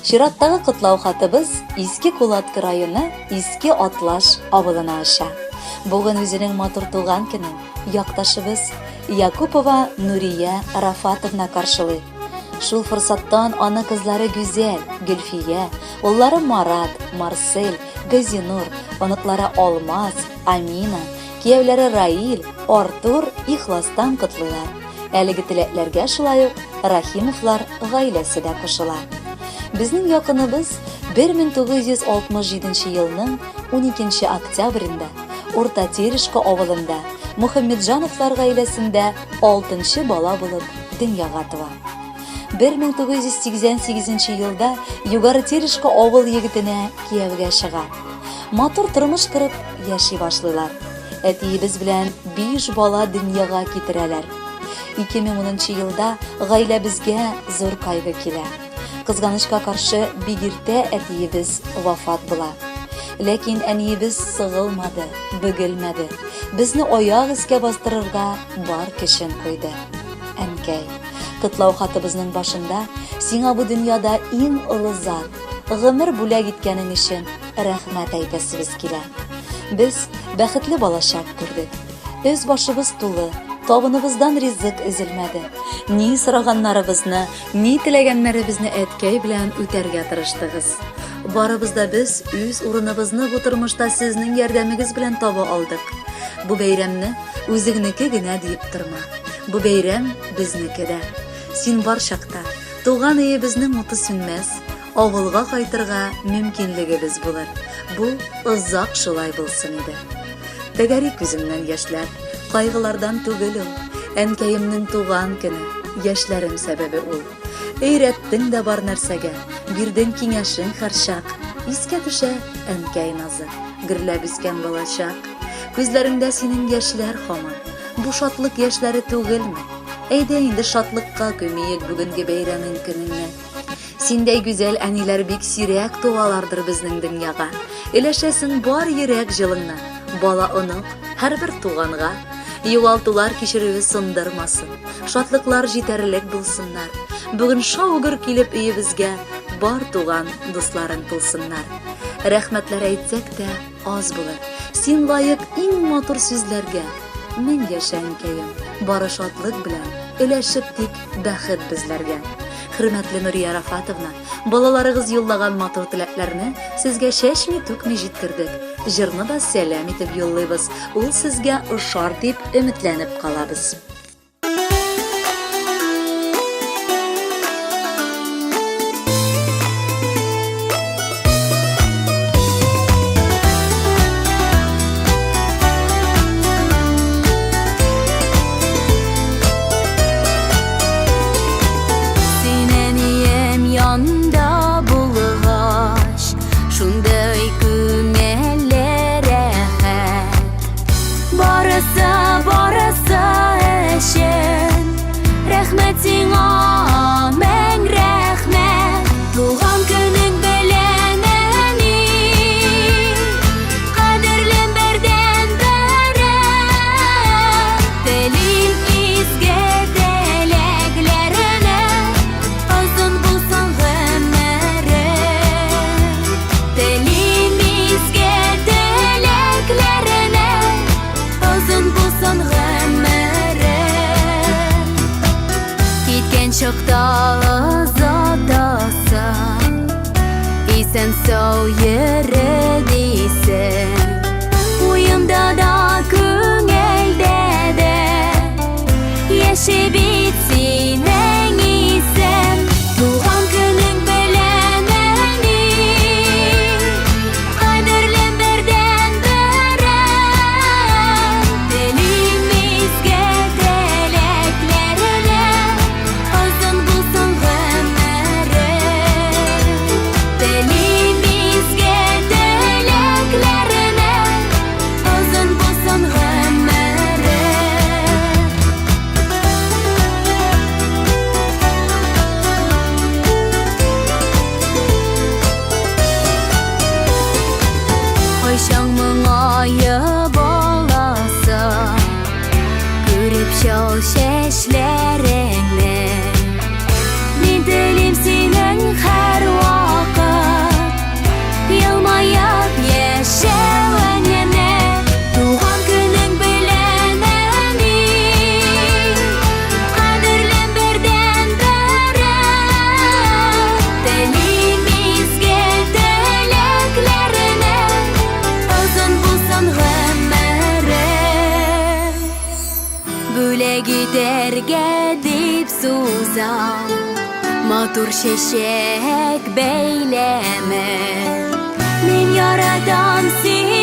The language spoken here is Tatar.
Чираттагы котлау хатыбыз Иске Кулаткы районы Иске Атлаш авылына оча. Бүген үзенең матур туган көнен якташыбыз Якупова Нурия Рафатовна каршылый. Шул форсаттан аны кызлары Гүзәл, Гөлфия, уллары Марат, Марсель, Газинур, оныклары Алмаз, Амина, кияүләре Раил, Артур ихластан котлыйлар. Әлеге теләкләргә шулай ук Рахимовлар гаиләсе дә кушыла. Безнең якыныбыз 1967 елның 12 октябрендә Урта Терешка авылында Мухаммеджановлар гаиләсендә алтынчы бала булып дөньяга туа. 1988 елда Югары Терешка авыл егетенә кияүгә чыга. Матур тормыш корып яши башлыйлар. Әтиебез белән биш бала дөньяга китерәләр. 2010 елда гаиләбезгә зур кайгы килә. Кызганычка каршы, бик иртә әтиебез вафат була. Ләкин әниебез сыгылмады, бөгелмәде. Безне аяк өскә бастырырга бар көчен куйды. Әнкәй, котлау хатыбызның башында сиңа бу дөньяда иң олы зат, гомер бүләк иткәнең өчен рәхмәт әйтәсебез килә. Без бәхетле балачак күрдек. Өс башыбыз тулы, табыныбыздан ризык өзелмәде. Ни сораганнарыбызны, ни теләгәннәребезне әткәй белән үтәргә тырыштыгыз. Барыбыз да без үз урыныбызны бу тормышта сезнең ярдәмегез белән таба алдык. Бу бәйрәмне үзеңнеке генә диеп торма. Бу бәйрәм безнеке дә. Син бар чакта, туган өебезнең уты сүнмәс, авылга кайтырга мөмкинлегебез булыр. Бу озак шулай булсын иде. Тәгәри күземнән яшьләр, кайгылардан түгел ул. Әнкәемнең туган көне, яшьләрем сәбәбе ул. Өйрәттең дә бар нәрсәгә, бирдең киңәшең һәрчак. Искә төшә әнкәй назы, гөрләп үскән балачак. Күзләреңдә синең яшьләр һаман, бу шатлык яшьләре түгелме? Әйдә инде шатлыкка күмиек бүгенге бәйрәмең көнеңне. Синдәй гүзәл әниләр бик сирәк туалардыр безнең дөньяга. Өләшәсең бар йөрәк җылыңны, бала-онык, һәрбер туганга. Югалтулар кичерүе сындырмасын, шатлыклар җитәрлек булсыннар. Бүген шау-гөр килеп өебезгә бар туган дусларың тулсыннар. Рәхмәтләр әйтсәк тә аз булыр. Син лаек иң матур сүзләргә. Мең яшә, әнкәем, бары шатлык белән, өләшеп тик бәхет безләргә. Хөрмәтле Нурия Рафатовна, балаларыгыз юллаган матур теләкләрне сезгә чәчми-түкми җиткердек. Җырны да сәлам итеп юллыйбыз. Ул сезгә ошар дип өметләнеп калабыз. Син әнием янында булгач, шундый күңелле рәхәт. Барысы, барысы. Бүләк итәргә дип сузам Матур чәчәк бәйләме. Мин яратам сине.